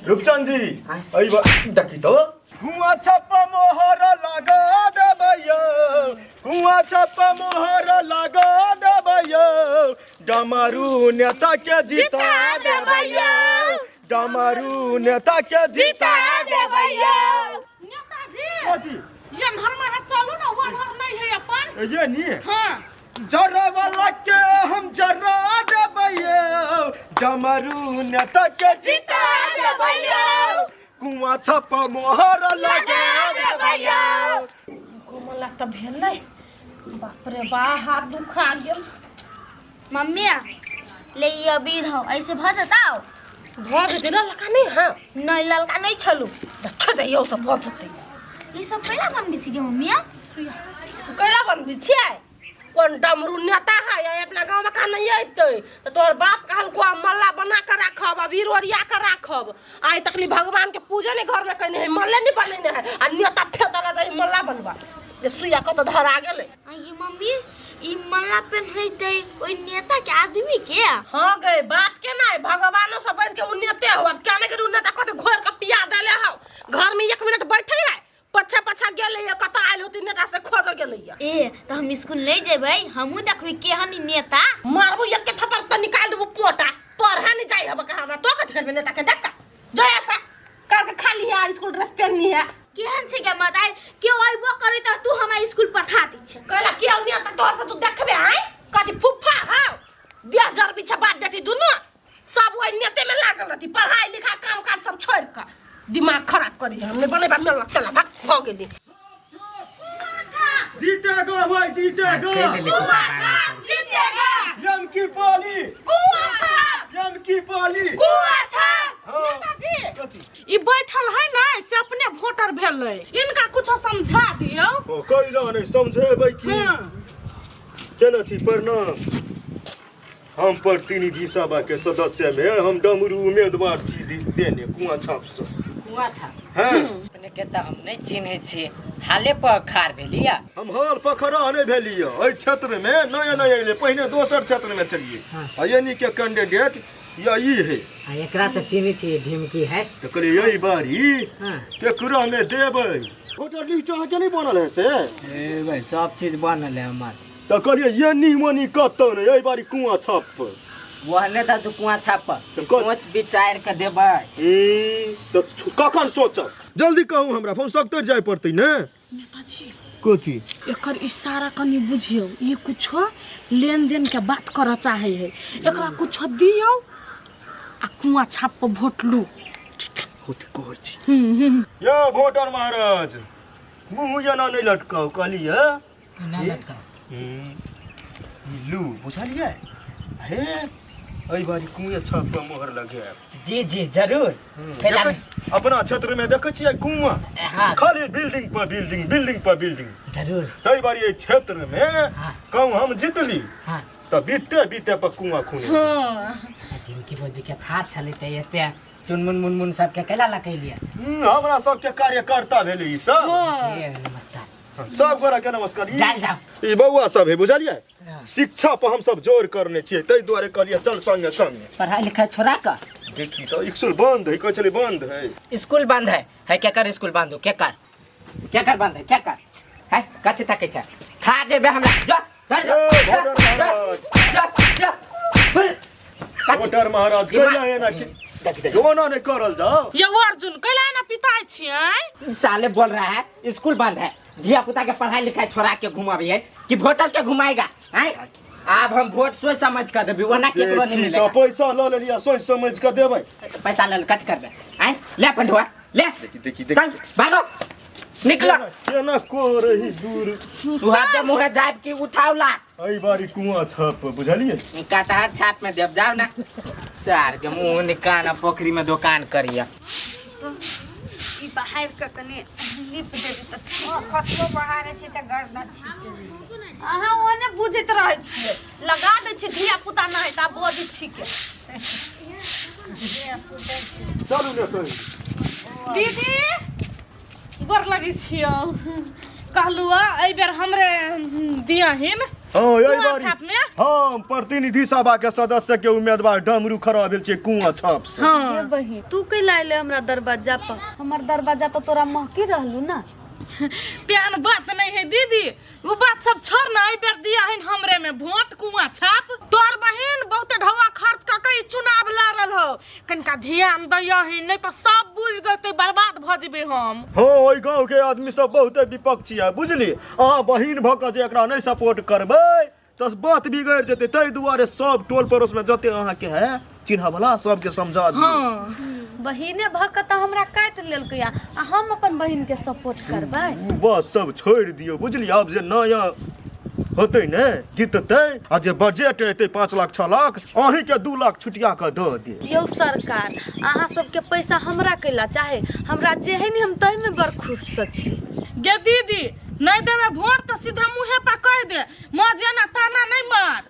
रूपचंद जी अइबा देखी तो कुआं छप मोहर लगा देबैयो, कुआं छप मोहर लगा देबैयो, डमरू नेता के जिता देबैयो, डमरू नेता के जिता देबैयो। नेताजी, कथी? ये हमारा चलू ना, वो घर नहीं है अपन। ये नहीं? हाँ। जरा वाला के हम जरा देबैयो, डमरू नेता के जिता देबैयो, कुआं छप मोहर लगा देबैयो। कोमला तऽ भेलै, बाप रे बा, हाथ दुखा गेल। मम्मी, ले ई अबीर हौ, ऐसे भऽ जताओ। भऽ जेतै। ललका नहि हँ? नहि, ललका नहि छलू। अच्छा, जइयौ सब भऽ जेतै। ई सब कैला बनबै छी गे मम्मी? कैला बनबै छियै? कोन डमरू नेता है आइ अपना गाँव में कहाँ नहीं अयतै तऽ तोहर बाप कहलको आ मल्ला बना के राखब, अबीर ओरिया के राखब। आइ तकली भगवान के पूजा नहीं घर में कयने है, मल्ले नहीं बनेने है आ नेता फेदला दे मल्ला बनबा जे सुइया कतऽ धरा गेलै। ये मम्मी, ई मल्ला पेन्हैतै ओहि नेता के आदमी के? हाँ गए, बाप के नहीं, भगवानों से बैठ के उ नेते हो। अब क्या नहीं करू, नेता कते घोर के पिया देले हो, घर में एक मिनट बैठे है, पछा पछा गेलै है, कतऽ आयल होती नेता से खोज गेलै है। ए तऽ हम स्कूल नहीं जेबै, हमहूँ देखबै केहन ई नेता। मारबू एक के थप्पड़ तऽ निकाल देबू पोटा। पढ़ा नहीं जाई हब कहाँ, हमरा तो कथी करबे नेता के देख जो ऐसा करके खाली है, स्कूल ड्रेस पहननी है। केहन छै के मत आइ केओ अइबो करै तऽ तू हमरा स्कूल पठा दै छै। कहला के नेता तोहर से तू देखबे आइ कथी फुफा हौ देह जर पीछे बाप बेटी दुनू सब ओहि नेते में लागल रहती, पढ़ाई लिखाई काम काज सब छोड़ के दिमाग खराब करी। हमने बनेबा मेला तेला भाग भ गेली। जीतेगा भाई, जीतेगा। जीतेगा। यम की पाली, यम की पाली। नेताजी, ई बैठल है ना से अपने वोटर भेलै, इनका कुछ समझा दियौ। ओ कैला नहीं समझेबै की? हाँ। केना छी? प्रणाम। हम प्रतिनिधि सभा के सदस्य में हम डमरू उम्मीदवार छी देने कुआं छाप से। कुआं छाप? हाँ। अपने के तऽ हम नहि चिन्है छी, हाले पर खार भेलिया। हम हाल पखड़ा नहि भेलियै, एहि क्षेत्र में नया नया एलियै, पहिने दोसर क्षेत्र में चलिए। आ यानी के कैंडिडेट या ई है। आ एकरा तऽ चिन्है छी, ढिमकी है। तऽ कहलियै एहि बारी केकरा में देबै। वोटर लिस्ट अहाँके नहि बनल है से? ए भाई, सब चीज बनल है हमर। तऽ कहलियै एनी मनी कतौ नहि, एहि बारी कुआं छाप पर। ओहने तऽ तू कुआं छाप पर। तऽ सोच विचार के देबै। तऽ कखन सोचब? जल्दी कहू हमरा, फोन सकतर जाय पड़तै ने। नेताजी। कथी? एकर इशारा कनि बुझियौ, ई कुछो लेन देन के बात करऽ चाहे है। एकरा कुछो दियौ आ कुआं छाप पर वोट लू। होते कहै छी यौ वोटर महाराज, मुँह एना नहि लटकाउ कहलियै। ना लटका। ई लू बुझलियै हे, एहि बारी कुएं छाप पर मोहर लगायब। जी जी, जरूर। फैला। अपना क्षेत्र में देखै छियै कुआं? हाँ। खाली बिल्डिंग पर बिल्डिंग, बिल्डिंग पर बिल्डिंग। जरूर। ताहि बारी एहि क्षेत्र में कहूँ हम जीतली तऽ बीते बीते पर कुआं खुने। ढिमकी भौजी के था छलै तऽ एते चुनमुन मुनमुन सबके कैला लकैलियै? हमरा सबके कार्यकर्ता भेलै ई सब। ए, नमस्कार। सब गोरा के नमस्कार। जाल जाओ। ई बौआ सब है बुझलियै, शिक्षा पर हम सब जोर करने छियै, ताहि दुआरे कहलियै चल संगे संगे। पढ़ाई लिखाई छोड़ा कर। देखी तऽ स्कूल बंद है, कहै छलै बंद है। स्कूल बंद है? है केकर स्कूल बंद हो? केकर केकर बंद है? केकर है? कथी तकै छै? खा जेबे हमरा, जा घर जा। ए, जा, भोटर जा, महाराज। जा, जा। फिर। कथी? वोटर महाराज, कैला एना की योना नहीं करल जाओ। ये अर्जुन, कैला एना पिताइ छियै? ई साले बोल रहा है स्कूल बंद है, धिया पुता के पढ़ाई लिखाई छोड़ा के घुमाबी है कि वोटर के घुमाएगा? हैं? आब हम वोट सोच समझ कर देबी, वरना केकरो नहीं देखी मिलेगा। तऽ पैसा लऽ लेलियै, सोच समझ कऽ देबै। पैसा ले कथी करबे? आय ले पंडुआ ले। देखी देखी देखी। चल भागो, निकलो। केना को रही दूर। तू हाथ दे मुँहे जाब की उठाव ला। एहि बारी कुआं छाप बुझलियै। कटहर छाप में देव जाओ ना, सार के मुंह निकाना पोखरी में दुकान करिया। ई बाहर के कनि नीप देबै तऽ ठीक। कतबो बहारे छी तऽ गर्दन छीट देबै। अहाँ ओहने बुझैत रहै छियै, लगा दै छियै धिया पुता नहि तऽ आब बजै छिकै। चलू ने सही। दीदी, गोर लगै छियौ। कहलू एहि बेर हमरे दियहिन। हाँ एहि कुआं बारी छाप में? हम प्रतिनिधि सभा के सदस्य के उम्मीदवार डमरू खड़ा भेल छै कुआं छाप से। हाँ। हे बहिन, तू कैला अयले हमरा दरवाजा पर? हमर दरवाजा तऽ तोरा महकी रहलू ना। तेहन बात नहीं है दीदी, वो बात सब छोड़ ना, एहि बेर दिया हन हमरे में वोट कुआं छाप। तोहर बहिन बहुत ढौआ खर्च कऽ के ई चुनाव लड़ल हो, कनिका ध्यान दैया ही, नहीं तो सब बुझ जेतै, बर्बाद भऽ जेबै हम। हाँ, ओहि गाँव के आदमी सब बहुते विपक्षी है बुझली। अहाँ बहिन भऽ कऽ जे एकरा नहि सपोर्ट करबै तऽ बात बिगड़ि जेतै, ताहि दुआरे सब टोल पड़ोस में जते अहाँके है चिन्ह वाला सबके समझा दियौ। हाँ। बहिने भऽ कऽ तऽ हमरा काटि लेलकै आ हम अपन बहिन के सपोर्ट करबै। उ बस सब छोड़ि दियौ बुझलियै। आब जे नया होतै ने जीततै आ जे बजट एतै 5 लाख 6 लाख, अहीँके 2 लाख छुटिया कऽ दऽ देब। यौ सरकार, अहाँ सबके पैसा हमरा कैला चाहे? हमरा जे है ने हम ताहिमे बड़ खुश से छी। गे दीदी, नहीं देबै वोट तऽ सीधा मुँहे पर कहि दे, माँ जेना ताना नहीं मार।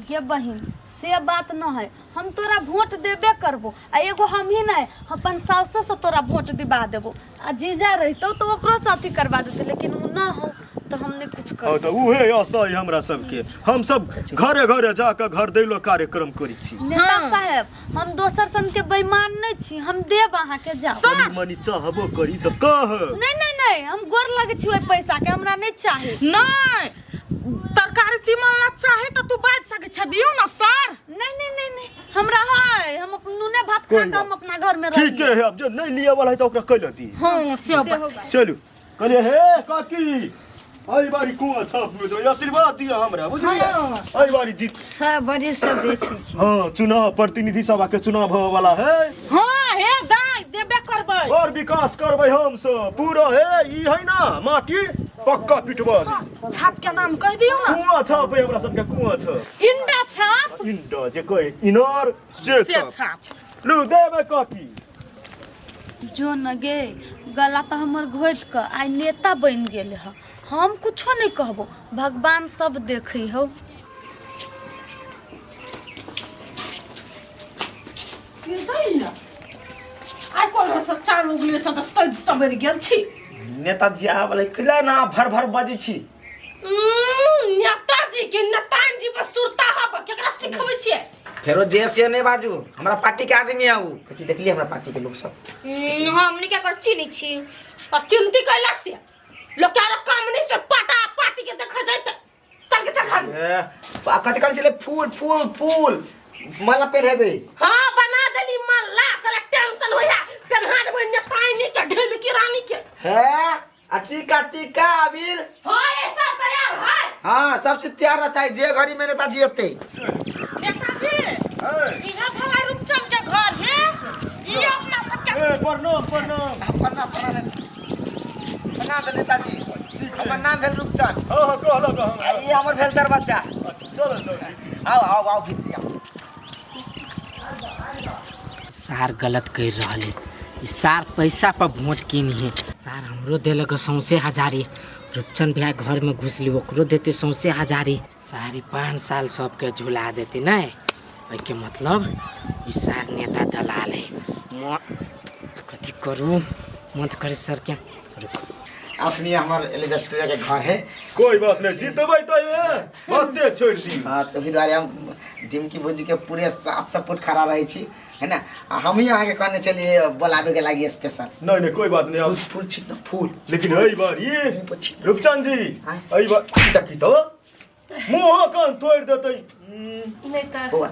गे बहिन, से बात न है, हम तोरा वोट देबे करबो, आ एगो हम ही नहीं, अपन साउसो से तोरा वोट दिबा देबो, आ जीजा रहितो तो ओकरो से अथी करवा देते, लेकिन उ ना हो तो हम नहीं कुछ कर। हाँ, तऽ उहे आशा है हमरा सबके, हम सब घरे घरे जाकऽ घर दैलो कार्यक्रम करै छी। नेता साहेब, हम दोसर सन के बेईमान नहीं छी, हम देब अहाँ के, जाओ। कनी मनी चाहबो करी तऽ कह। नहीं नहीं नहीं, हम गोर लगे छी ओहि पैसा के, हमरा नहीं चाही। नहीं, तरकारी तीमन ला चाही तऽ तू बाजि सकै छ, दियौ ना सर। नहीं नहीं नहीं नहीं, हमरा है, हम अपन नूने भात खा कोई के बात। हम अपना घर में ठीके रहिए। है, अब जे नहीं लिअ वाला है तऽ ओकरा कैला दी। हाँ, से बात। चलू कहलिए हे काकी, एहि बारी कुआं छाप में दो, आशीर्वाद दिअ हमरा बुझलियै, एहि बारी जीत सब बड़ी से बेसी छै। हाँ, चुनाव प्रतिनिधि सभा के चुनाव होवे वाला है। हाँ हे दाइ, देबे करबै और विकास करबै हम सब पूरा। हे ई है ना माटी पक्का पिटवा सर, छाप के नाम कहि दियौ ना। कुआं छाप है हमरा सबके, कुआं छाप इंडा छाप, इंडा जे कहे इनार से से छाप। छाप लू देबै काकी। जो न गे, गला तऽ हमर घोटि कऽ आइ नेता बनि गेल हँ, हम कुछो नहीं कहबो, भगवान सब देखै हौ। आइ कोन से चार उगले से तऽ सज सवर गेल छी। नेताजी आबै वाला कैला ना भर भर बजै छी? नेताजी के नेताजी पर सुरता हब, केकरा सिखबै छियै? फेरो जे से नहीं बाजू, हमरा पार्टी के आदमी आऊ। कथी देखलियै हमरा पार्टी के लोग सब? हमनी के कर चिनी छी। आ चिंती कैला से लोग के आरो काम नहीं से पाटा पार्टी के देखा जाय त चल के चल। ए, आ कथी कहै छलै? फूल फूल फूल माला पहिरेबै। हाँ, बना देली माला, कहला टेंशन होया, पेन्हा देबै नेतानी के ढेमकी रानी के। हे आ टीका टीका अबीर। हाँ, ये सब तैयार है। हाँ, सबसे तैयार रह चाहे जे घड़ी में नेताजी एतै। नेताजी, इहाँ भला रूपचंद के घर है, ई अपना सबके। ए प्रणाम प्रणाम। प्रणाम प्रणाम प्रणाम नेताजी, हमर नाम भेल रूपचंद। हाँ हाँ, कहलक आ ई हमर भेल दरबच्चा। अच्छा, चलो चलो। आओ आओ आओ भीतर आओ। सार गलत कर रहल है ई, सार पैसा पर वोट कीन है। सार हमरो देलक सौंसे हजारी, रूपचंद भैया घर में घुसली ओकरो देते सौंसे हजारी, सारी 5 साल सबके झुला देते नहीं। ओहिके मतलब ई सार नेता दलाल है। म कथी करू, मत करे सर के रुको। अपनी हमर एलिबेस्टर के घर है। कोई बात नहीं, जीतबै तऽ ए बाते छोड़ि दी। हाँ, तो ओहि दुआरे हम डिमकी भौजी के पूरे साथ सपोर्ट खड़ा रहै छी है ना। आ हम ही अहाँके कहने छलियै बोलाबे के लागि स्पेशल। नहीं नहीं, कोई बात नहीं। अब फूल छिट ना फूल। लेकिन एहि बार ई रूपचंद जी एहि बार देखी तो मुँह कान तोड़ि देतै। नहीं तऽ बौआ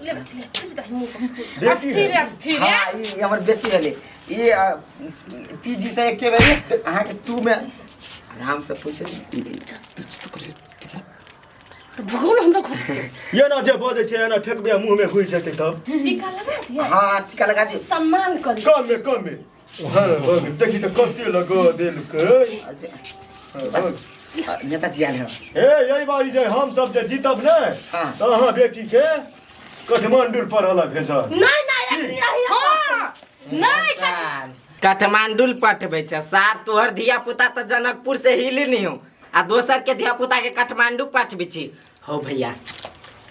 ले बेटी, ले, खींच दही मुँह पर। बेटी है। अस्थिर अस्थिर। हाँ, ई हमर बेटी भेलै, ई पीजी से एके भेलै, अहाँके 2 में आराम से पूछ। भगवान हमरा घर से एना जे बजै छै एना ठेकबै मुँह में घुसि जेतै तब। टीका लगा दिया। हाँ, टीका लगा दियौ। सम्मान करी। कमे कमे। हाँ, भऽ गेल। देखी तऽ कते लगा देलकै। अच्छा, हाँ, भऽ गेल। नेताजी आयल हँ। हे एहि बारी जे हम सब जे जीतब ने हाँ। तऽ अहाँ बेटी के काठमांडू पढ़ऽ भेजब। नहीं नहीं, एक यही। हाँ, नहीं। काठमांडू पठबै छै सार, तोहर धिया पुता तऽ जनकपुर से हिली नहीं हो आ दोसर के धिया पुता के काठमांडू पठबै छी। हो भैया,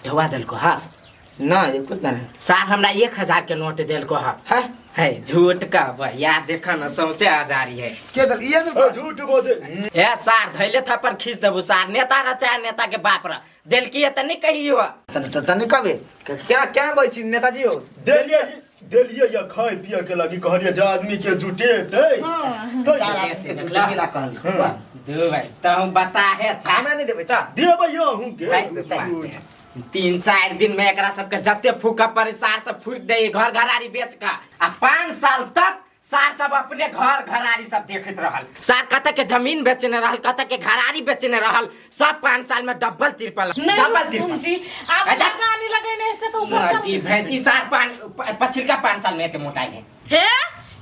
ढौआ देलको हा? ना, एको ना। सार हमरा 1000 के नोट देलको हा। है है झूठ का भैया देख न सौंसे हजारी है के दल ये ए, झूठ बजे। ए सार धैले थप्पड़ खींच देबू सार, नेता रह चाहे नेता के बाप रह, देलकी है त नहीं कहियो। तने तने कबे केना केना बजै छी नेताजी हो? देलिए देलिए या खाए पिए के लागी कहलिए जे आदमी के जुटेतै। चार आदमी के जुटे मिला कहल। दू भाई तू बता है। अच्छा हमरा नहीं देबै त देबै अहूँ के। 3-4 दिन में एकरा सबके जते फूक पड़े सार सब फूक दे, घर घरारी बेच का। आ 5 साल तक सार सब अपने घर घरारी सब देखत रहल। सार कत के जमीन बेचने रहल, कत के घरारी बेचने रहल, सब 5 साल में डबल तिरपल डबल तिरपल। जी आप अच्छा। लगानी लगेने से तो ऊपर जी भैंसी सार 5 पछिलका 5 साल में एते मोटाइ है। हे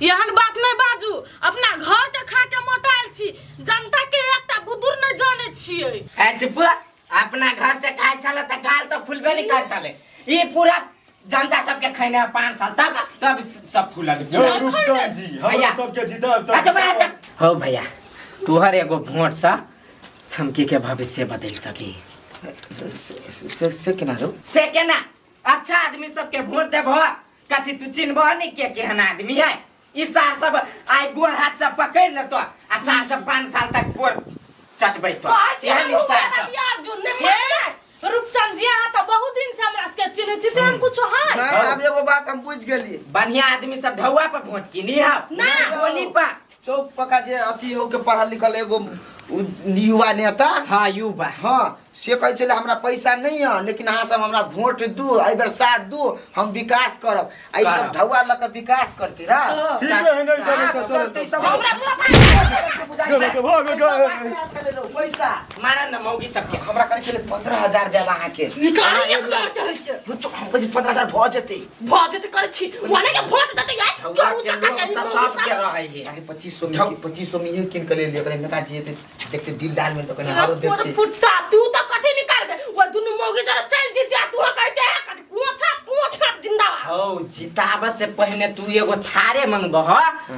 एहन बात नहीं बाजू, अपना घर के खा के मोटाइल छी, जनता के एकटा बुदुर नहीं जाने छियै। ए चुप, अपना घर से खाए छले त गाल तो फुलबे नहीं कर छले, ई पूरा जनता सबके खैने 5 साल तक तब सब फूलल। जो रूपचंद जी भैया। हमरा सबके जिताब तब। अच्छा भैया, अच्छा। हो भैया तुहर एगो वोट सा छमकी के भविष्य बदल सकी। से केना रो? से केना? अच्छा आदमी सबके वोट देबो, कथी तू चिन्हबो नहीं के केहन आदमी है। ई सार सब आइ गोड़ हाथ सब पकड़ लेतो आ सार सब 5 साल तक गोड़ चटबै तो। कहै छी एहन ई हम सार सब। अर्जुन ने हे रूपचंद जी अहाँ तो बहुत दिन से हमरा सबके चिन्है छी, तेहन कुछो है नहीं अब एगो बात हम बुझ गेलिए, बढ़िया आदमी सब ढौआ पर वोट किनी है ना। गोली पर। चौक पका जे अथी हो के पढ़ल लिखल एगो युवा नेता, हाँ युवा, हाँ से कहै छलै हमरा पैसा नहीं है लेकिन अहाँ सब हमरा वोट दू, एहि बेर साथ दू, हम विकास करब। आ ई सब ढौआ लऽ के विकास करती रह। ठीक है नहीं विकास करती सब। हमरा पैसा मारा न मौगी सबके। हमरा कहै छलै 15,000 देब अहाँके। निकाली एक लड़ कहै छै। हम कहै छी 15,000 भऽ जेतै। भऽ जेतै करै छी, ओने के वोट देतै यार, चोरू चक्का के तऽ सबके रहै है। 2500 2500 में इहे कीन के ले लियो, कनी नेताजी एते देखते डील डाल में तो कनी आरो देखते। पुट्टा तू तो कथी निकालबे, ओ दुनू मौगी जरा चल जीते तू कहै छै कोछा कोछा जिंदाबाद। हौ जिताब से पहिने तू एगो थारे मंगबह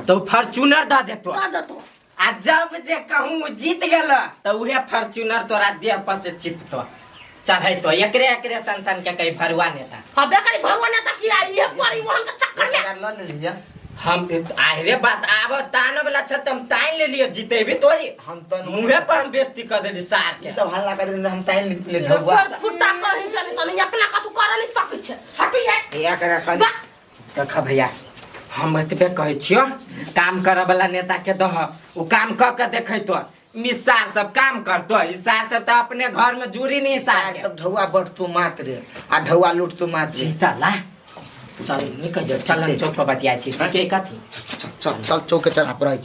तो फॉर्च्यूनर द देतो। द देतो। आ जब जे कहूँ जीत गेल तो उहे फॉर्च्यूनर तोरा देह पर से चिपतो चढ़ैतो, एकरे एकरे सन सन के कहीं भरुआ नेता। हबे करी भरुआ नेता की आई ये परिवहन के चक्कर में ल लेलिया हम आहिरे बात आब तान वाला छ त हम ताइन ले लियो, जीतेबी तोरी हम त मुहे पर हम बेइज्जती कर देली सार के। ई सब हल्ला कर देली, हम ताइन ले ढौआ फुट्टा कहीं चली तनी अपना कथु कर नहीं सकै छै, हटी है या करा खाली। देख भैया हम एतबे कहै छियो, काम करे वाला नेता के दह, उ काम क के देखैतो, मिसार सब काम करतो, ई सार सब त अपने घर में जुड़ी नहीं सार सब ढौआ बटतो मात्र आ ढौआ लूटतो मात्र। जीतला चल निकल जाओ, चल हम चौक पर बतिया छी, ठीक है कथी? चल चल चौक के चढ़ा पर रहै छी।